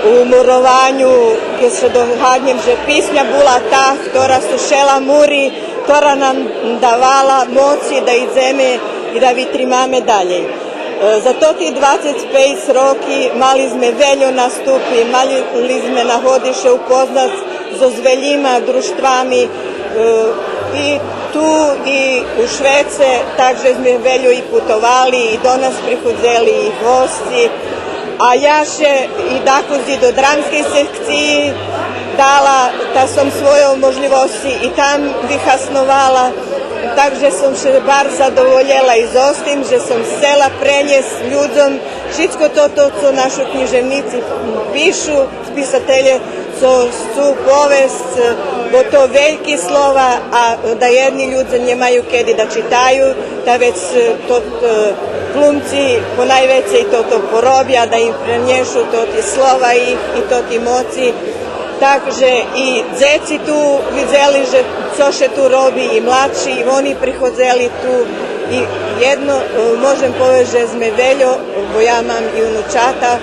у мурованю, кед ше здогаднєм же писня була та хтора сушела мури, хтора нам давала моци да идземе и да витримаме далєй. Е, за тоти двацец пейц роки мали зме вельо наступи, мали зме нагоди ше упознац зоз велїма дружтвами, е, и ту, и у швеце, так же зме вельо и путовали, и до нас приходзели и госци. А я ше и дакус и до драмскей секциї дала, та сом свойо можлївосци и там вихасновала. Так же сом ше барз задоволєла и зоз тим же сом сцела пренєсц людзом Шицко тото цо нашо кнїжевнїци пишу, списателє, цо сцу повесц, бо то вельки слова, а даєдни людзе нємаю кеди да читаю, та вец, е, то, е, глумци понайвецей тото поробя, да им пренєшу тоти слова їх и тоти моци. Так же и дзеци ту видзели же цо ше ту роби, и младши, и вони приходзели ту. И єдно, е, можем повесц же зме вельо, бо я мам и унучата,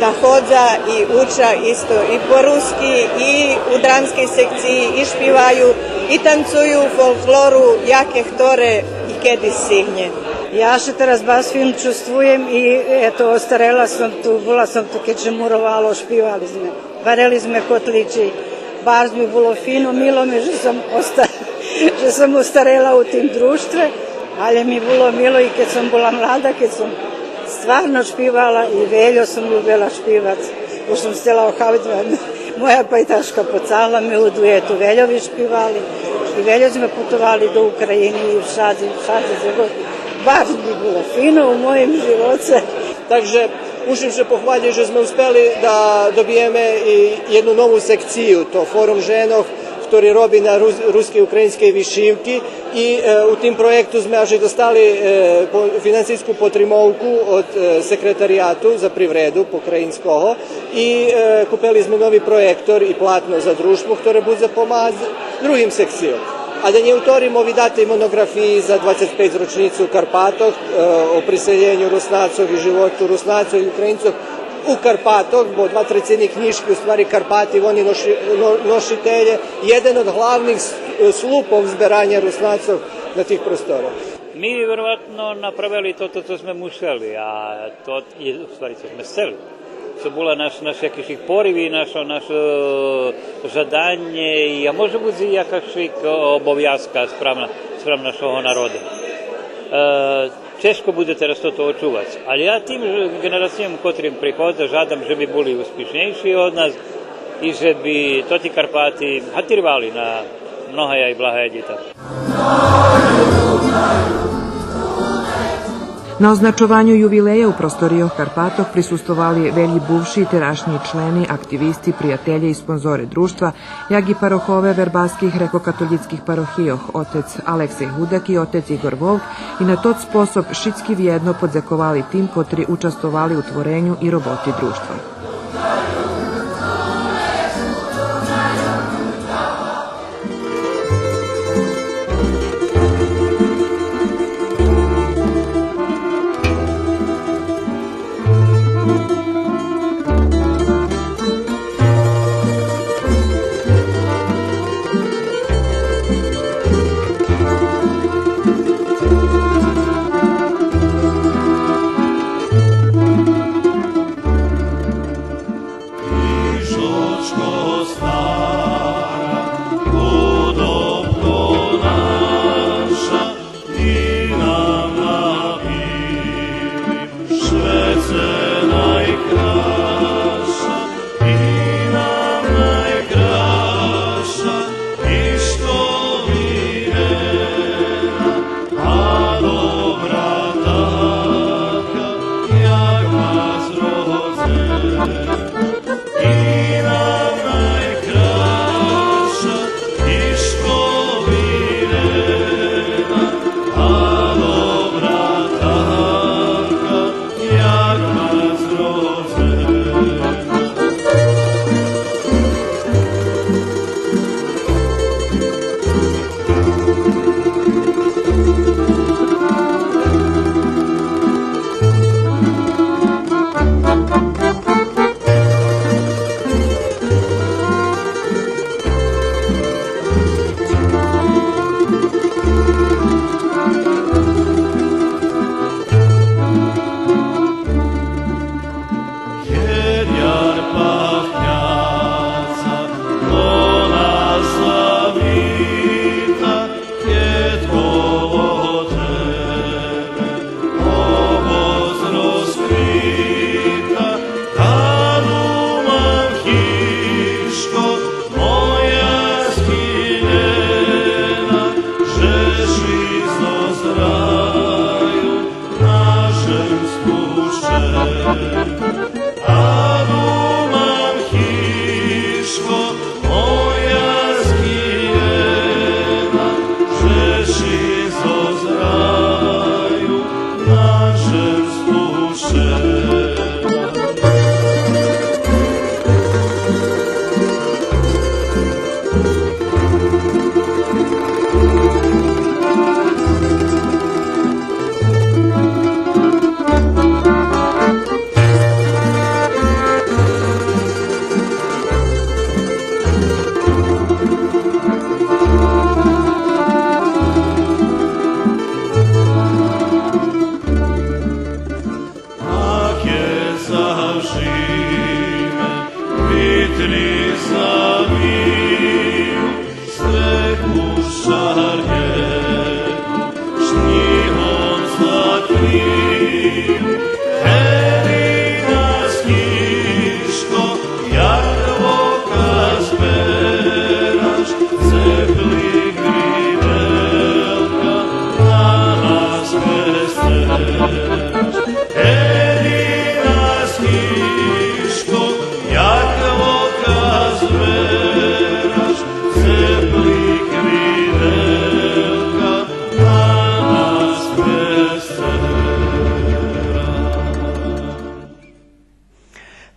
да ходза и уча исто и по руски, и у драмскей секциї, и шпиваю, и танцую у фолклору, яке хторе и кеди стигнє. Я ше тераз баш фин чувствуєм и, ето, остарела сом ту, була сом ту кед ше муровало, шпивали зме. Варели зме котличи. Барз ми було фино, мило ми же сом оста-, же сом остарела у тим дружтве, але ми було мило и кед сом була млада, кед сом стварно шпивала и вельо сом любела шпивац. Уж сом сцела охабиц, моя пайташка поцагла ме у дуєту, вельо ми шпивали. И вельо зме путовали до України и вшадзи, вшадзи. Барз ми було фино у моїм живоце. Так же мушим ше похвалїц же зме успели да добиєме и єдну нову секцию, то Форум женох, хтори роби на рус-, рускей, українскей вишивки. И, е, у тим проєкту зме аж и достали, е, по-, финансийску потримовку од, е, Секретарияту за привреду покраїнского. И, е, купели зме нови проєктор и платно за дружтво, хторе будзе помагац другим секцийом. А да нє уторим, видати моноґрафиї за двацец пейц рочнїцу Карпатох, е, о приселєню Руснацох и животу Руснацох и Українцох у Карпатох, бо два трецини кнїжки у ствари Карпати, вони ноши-, но-, ношителє, єден од главних с-, слупох збераня Руснацох на тих просторох. Ми вероятно направели тото цо зме мушели, а то и у ствари цо зме сцели. Цо була наш, наш якишик порив и нашо, нашо жаданє, и, а може буц и якашик обовязка спрам, спрам нашого народа. Е, чежко будзе тераз тото очувац. Але я тим же ґенерациям котрим приходза жадам же би були успишнєйши од нас и же би тоти Карпати гатирвали на многая и благая дїла. На означованю ювилея у просторийох Карпатох присуствовали велї бувши и терашнї члени, активисти, приятелє и спонзоре дружтва, як и парохове вербаских грекокатолїцких парохийох, отец Алексей Гудак и отец Игор Вовк, и на тот способ шицки вєдно подзековали тим котри участвовали у твореню и роботи дружтва.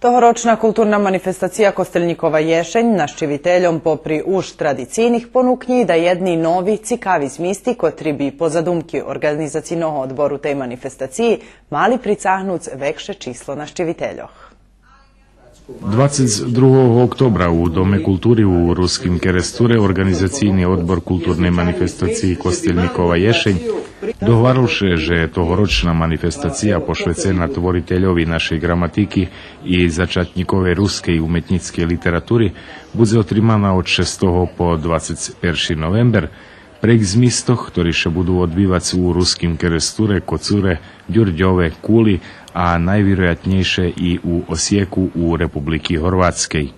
Тогорочна културна манифестация Костельникова єшень нащивительом попри уж традицийних понукнї да єдни нови, цикави змисти, котри би, по задумки Орґанизацийного одбору тей манифестациї, мали прицагнуц векше число нащивительох. Двацец другого октобра у Доме култури у Руским Керестуре Орґанизацийни одбор културней манифестациї Костельникова єшень догварел ше же тогорочна манифестация пошвецена творительови нашей ґраматики и зачатнїковей рускей уметнїцкей литератури будзе отримана од шестого по двацец перши новембер, прейґ змистох, хтори ше буду одбивац у Руским Керестуре, Коцуре, Дюрдьове, Кули, а найвироятнєйше и у Осиєку у Републики Горватскей.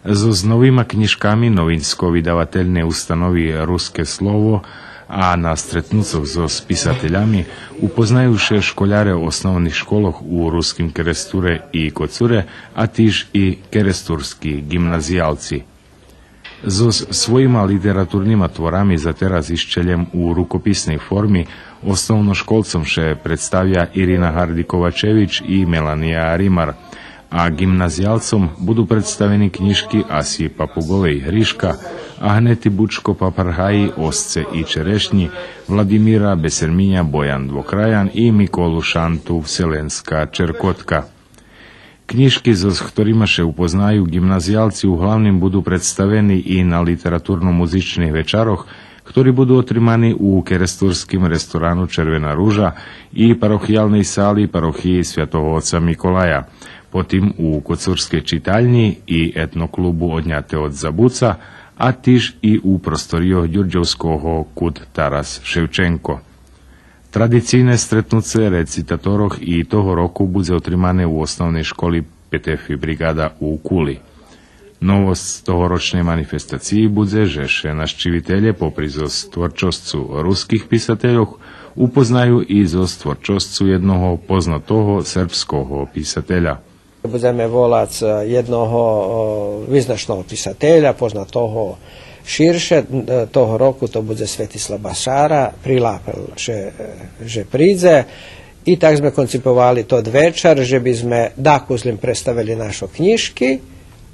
Зоз новима кнїжками Новинско-видавательней установи Руске слово, а на стретнуцох зоз писателями упознаю ше школяре основних школох у Руским Керестуре и Коцуре, а тиж и керестурски ґимназиялци. Зоз своїма литературнима творами за тераз ище лєм у рукописней форми, основношколцом ше представя Ирина Гарди-Ковачевич и Мелания Римар, а ґимназиялцом буду представени кнїжки Аси Папуґовей Гришка, Аґнети Бучко-Папарґаї Осце и черешнї, Владимира Бесерминя Боян двокраян и Миколу Шанту Вселенска черкотка. Кнїжки, зоз хторима ше упознаю ґимназиялци, углавним буду представени и на литературно-музичних вечарох, хтори буду отримани у керестурским ресторану Червена ружа и парохиялней сали парохиї Святого Отца Миколая, потим у коцурскей читальнї и етноклубу Одняте од забуца, а тиж и у просторийох Дюрдьовского кут Тарас Шевченко. Традицийне стретнуце рецитаторох и того року будзе отримане у Основней школи Петефи бриґада у Кули. Новосц тогорочней манифестациї будзе же ше нащивителє, попри зоз творчосцу руских писательох, упознаю и зоз творчосцу єдного познатого сербского писателя. Будземе волац, е, єдного, о, визначного писателя, познатого ширше. Е, того року то будзе Светислав Басара, прилапел же, е, же придзе. И так зме конциповали тот вечар, же би зме дакус лєм представели нашо кнїжки,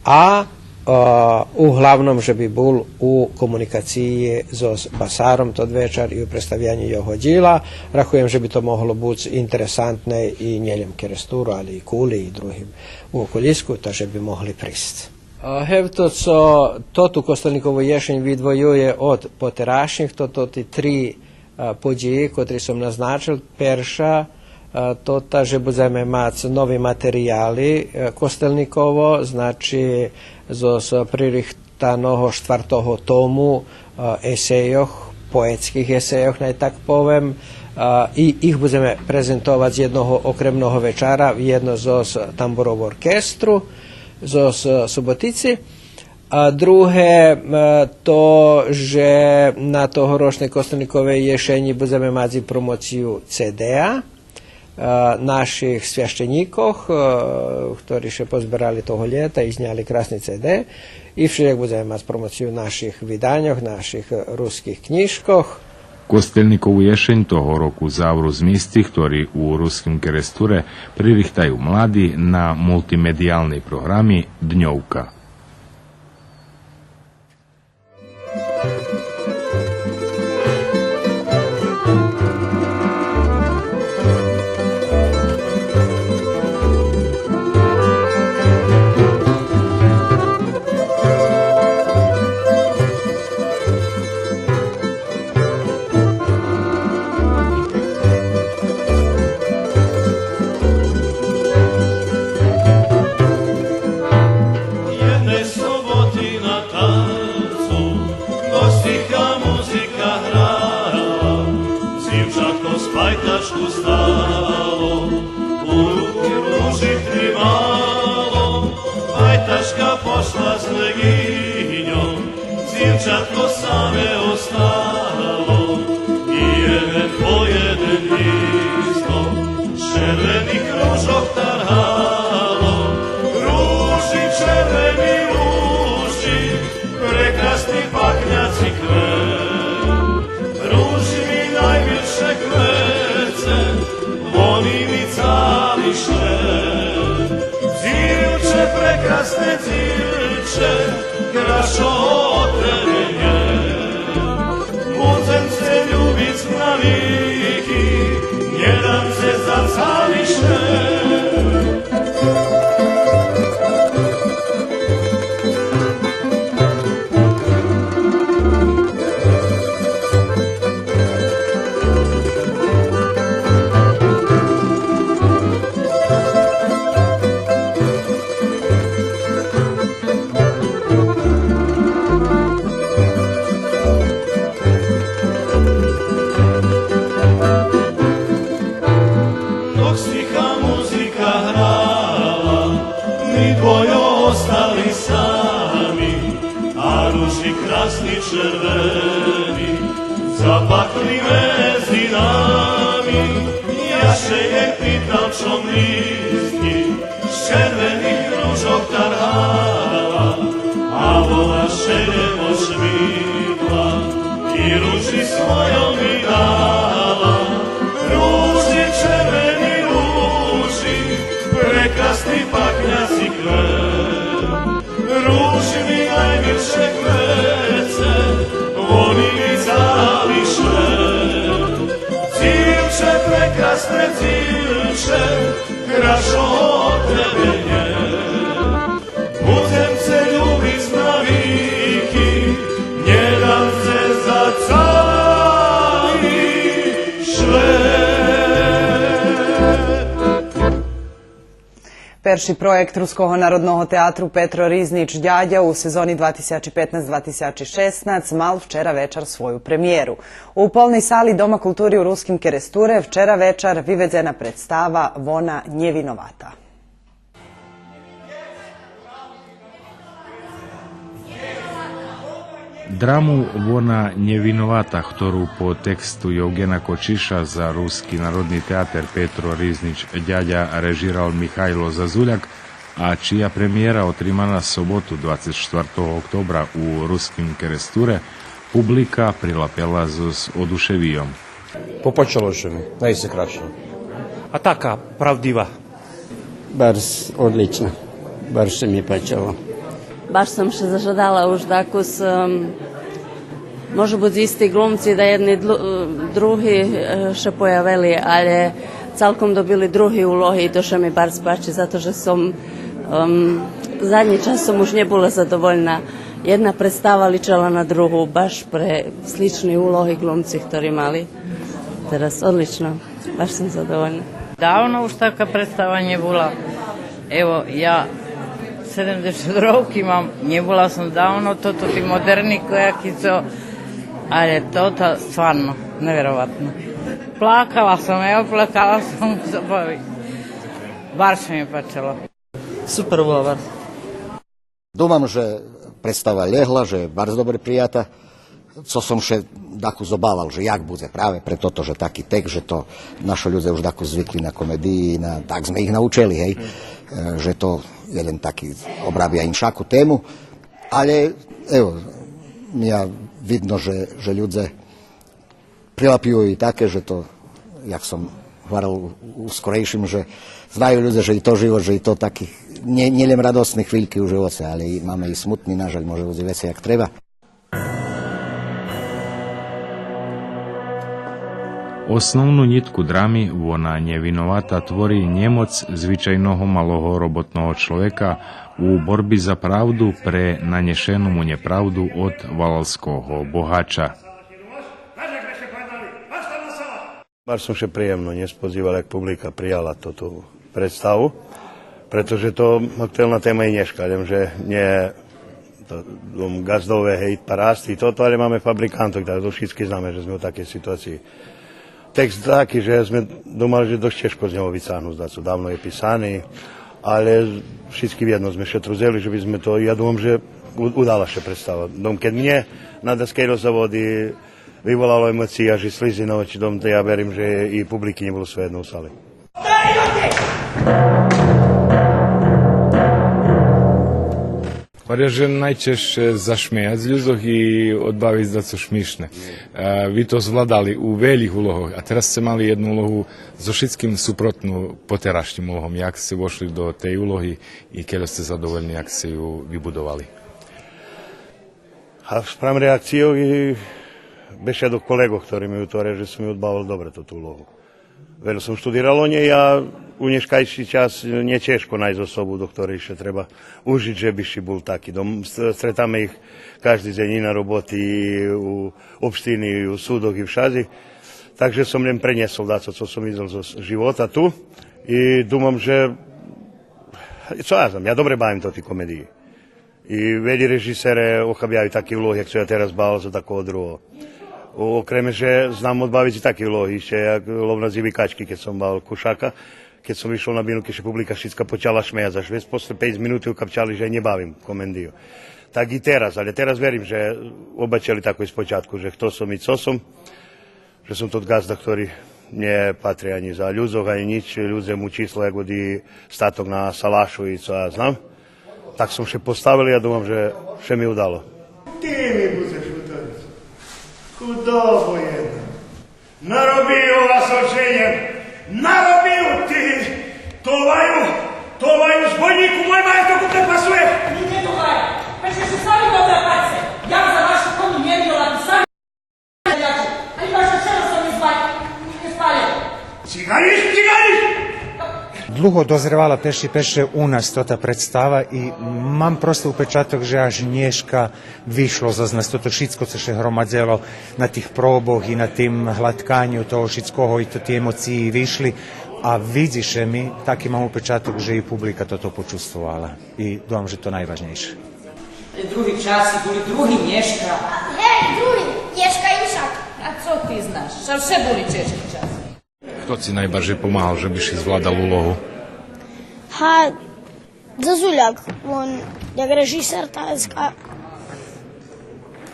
а, е, углавном же би бул у комуникациї зоз Басаром тот вечар и у представяню його дїла. Рахуєм же би то могло буц интересантне и нє лєм Керестуру, але и Кули и другим у околїску, та же би могли присц. А, гевто цо тоту Костельникову єшень видвоює од потерашнїх, то, то тоти три, а, подїї, котри сом назначел. Перша, а, то та же будземе мац нови материяли, а, Костельниково, значи, зоз пририхт- таного штвартого тому, е, есейох, поетских есейох, най так повем, е, и их будземе презентовац з єдного окремного вечара, єдно зоз тамбурову оркестру, зоз, е, Суботици. А друге, е, то же на тогорочней Костельниковей єшенї будземе мац и промоцию цедея, е, наших священїкох, е, хтори ше позберали того лєта и зняли красни цеде. И вшелїяк будземе мац промоцию наших виданьох, наших, е, руских кнїжкох. Костельникову єшень того року завру змисти, хтори у Руским Керестуре пририхтаю млади на мултимедиялней програми Дньовка. Дзивчатко саме остало, і єден по єден їсто, з червених ружок таргало, ружі, червені ружі, прекрасні пахняці квет. Ружі мій наймилше квеце, вони мій цали шлєб. Дзивче, прекрасне дзивче, красшого од тебе нє. Будзем це любиц на вики, нє дам це за цали шлєб. Док стиха музика грала, ми двойо остали сами, а ружі красни червени запахли медзи нами. Я ше єй питал, чом листки з червених ружок таргала, а вона ше лєм ошмикла і ружі свойо ми дала. Ружі, червені ружі, прекрасни пахняці квет. Ружі мій наймилше квеце, вони мій цали шлєб. Дзивче, прекрасне дзивче, красшого од тебе нє. Будзем це любиц на вики, нє дам це за цали шлєб. Перши проєкт Руского народного театру Петро Ризнич Дядя у сезони два тисячи петнац два тисячи шеснац мал вчера вечар свою премиєру. У полней сали Дома култури у Руским Керестуре вчера вечар виведзена представа Вона нєвиновата. Драму Вона нєвиновата, хтору по тексту Євґена Кочиша за Руски народни театер Петро Ризнич Дядя режирал Михайло Зазуляк, а чия премиєра отримана соботу, двацец штвартого октобра, у Руским Керестуре, публика прилапела зоз одушевийом. Попачало ше ми, наисце красне. А така правдива. Барз одлично. Барз ше ми пачело. Баш сом ше зажадала уж дакус, ем, може буц исти ґлумци, да єдни длу-, е, други, е, ше появели, але цалком добили други улоги и то ше ми барз пачи, зато же сом, ем, заднї час сом уж нє була задовольна. Єдна представа личела на другу, баш пре слични улоги ґлумци хтори мали. Тераз одлично, баш сом задовольна. Давно уж така представа нє була. Ево, я седемдзешат роки мам, нє була сом давно, тото ти модерни кояки цо, але тото стварно невероватно. Плакала сом, ево, плакала сом у забави. Барз ше ми пачело. Супер була барз. Думам же представа лєгла, же барз добре прията. Цо сом ше дакус обавал, же як будзе, праве пре тото же таки текст, же то нашо людзе уж дакус звикли на комедиї, на, так зме их научели, гей, е, же то єден таки обрабя иншаку тему, але, ево, ми видно же, же людзе прилапюю и таке, же то, як сом гварел у, у скорейшим, же знаю людзе, же и то живот, же и то таки, нє, нє лєм радосни хвильки у живоце, але и, маме и смутни, нажаль, може буц и вецей як треба. Основну нїтку драми Вона нєвиновата твори нємоц звичайного малого роботного чловека у борби за правду пре нанєшену му нєправду од валалского богача. Барз сом ше приємно нєсподзивал, як публика прияла тоту представу, прето же то актуелна тема и нєшка, лєм же нє то, ом, ґаздове, гей, парасти и тото, але маме фабрикантох, так то шицки знаме же зме у такей ситуациї. Текст таки же зме думали же досц чежко з нього вицагнуц, да, цо давно є писани, але шицки вєдно зме ше трудзели же би зме то, я думам же У-, удала ше представа. Дом кед мнє на Даскельо заводи виволало емоциї, аж и слизи на очи, дом, та я верим же и публики нє було всеєдно у сали. Гваря же найчежше зашмеяц людзох и одбавиц дацо шмишне. Е, ви то звладали у велїх улогох, а тераз сце мали єдну улогу зоз шицким супротну потерашнїм улогом. Як сце вошли до тей улоги и кельо сце задовольни як сце ю вибудовали? А спрам реакцийох и бешедох колеґох, хтори ми гварели же сом ю одбавел добре тоту улогу. Вельо сом штудирал о нєй, а у нєшкайши час нє чежко найсц особу до хторей ше треба ужиц же би ши бул таки. Дом-, с-, стретаме их кажди дзень и на роботи, и у општини, и у судох, и вшадзи. Так же сом лєм пренєсол дацо цо сом видзел зоз живота ту. И думам же, цо я знам, я добре бавим тоти комедиї. И велї режисере охабяю таки улоги, як цо я тераз бавел, за такого другого. О-, окреме же знам одбавиц и таки улоги, ище як Лов на дзиви качки, кед сом бавел Кушака, кед сом вишол на бину, кед ше публика шицка почала шмеяц, аж вец после пейц минути окапчали же нє бавим комедию. Так и тераз, але тераз верим же обачели тако и спочатку, же хто сом и цо сом. Же сом тот ґазда хтори нє патри анї за людзох, анї нїч, людзе му число як води статок на салашу и цо я знам. Так сом ше поставел, я думам же ше ми удало. Ти ми будзеш гутовиц. Худобо єдна. Наробив вас оченєм. Наробив ти. Товарю, товарю, збойнїку, мой маєток у те пасує. Нє товарю. Пече ше сами добре паце. Я за вашу кону нє вирола, ти сами Циганиш, циганиш! Длуго дозревала перше, перше у нас тота представа и мам просто упечаток же аж нєшка вишло зоз нас тото шицко цо ше громадзело на тих пробох и на тим глатканю того шицкого и тоти емоциї вишли, а видзи ше ми, таки мам упечаток же и публика тото почувствовала. И думам же то найважнєйше. Други часи були други нєшка. Гей, други, нєшка иншак. А цо ти знаш? Ше, ше були чежки часи. Хто ци найбаржей помагал же би ши звладал улогу? Га, Зазуляк, вон як режисер та ска-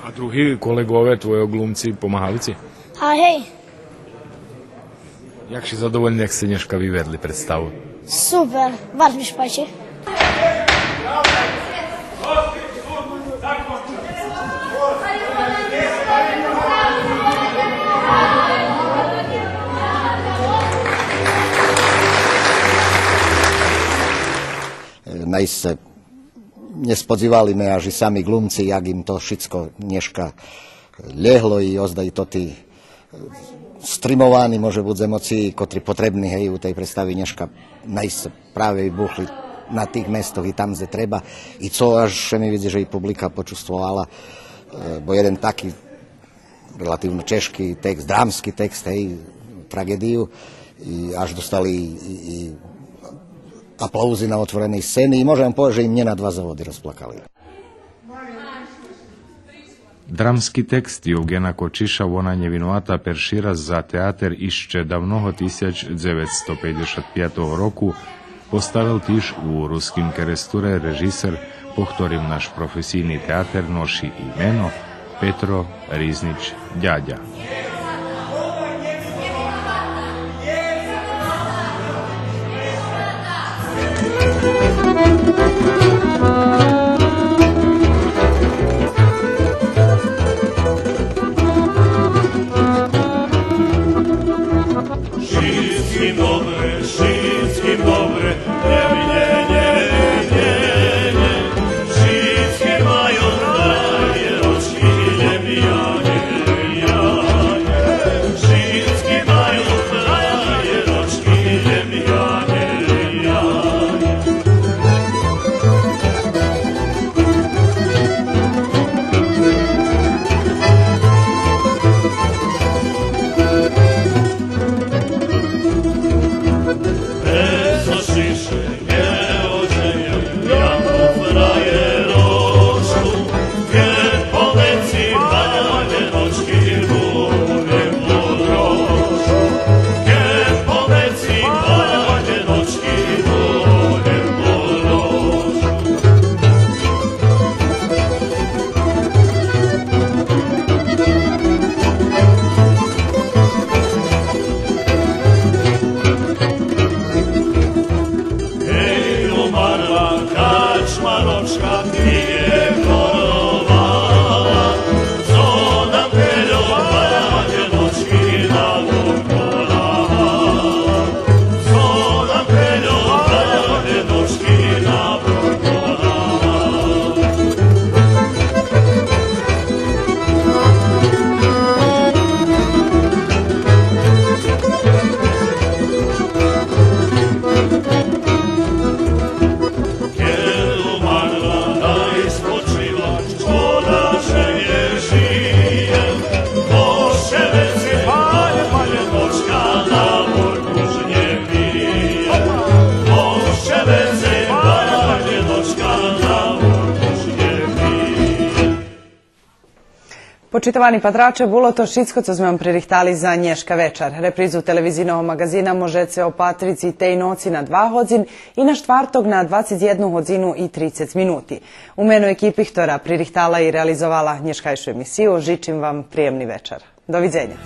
А други колеґове твойо глумци помагали ци? Га, гей. Як ши задовольни як сце нєшка виведли представу? Супер, барз ми ше пачи. Е, найсц нє сподзивали ме, аж и сами глумци, як им то шицко нєшка лєгло и озда и тоти стримовани, може буц, емоциї котри потребни, гей, у тей представи нєшка найсц праве вибухли на тих местох и там дзе треба. И цо аж ше ми видзи же и публика почувствовала, е, бо єден таки релативно чежки текст, драмски текст, гей, траґедию, и аж достали и, и, и аплаузи на отвореней сцени и можем вам повесц же и мнє на два заводи розплакали. Драмски текст Євґена Кочиша „Вона нєвиновата” перши раз за театер ище давного тисяч дзеветсто пейдзешат пятого року поставел тиж у Руским Керестуре режисер по хторим наш професийни театер ноши имено, Петро Ризнич Дядя. Шицким добре, шицким добре, Почитовани патраче, було то шицко цо зме вам пририхтали за нєшка вечар. Репризу телевизийного маґазина можеце опатриц и тей ноци на два годзин и на штварток на двацец єдну годзину и трицец минути. У мено екипи хтора пририхтала и реализовала нєшкайшу емисию, жичим вам приємни вечар. Довидзеня.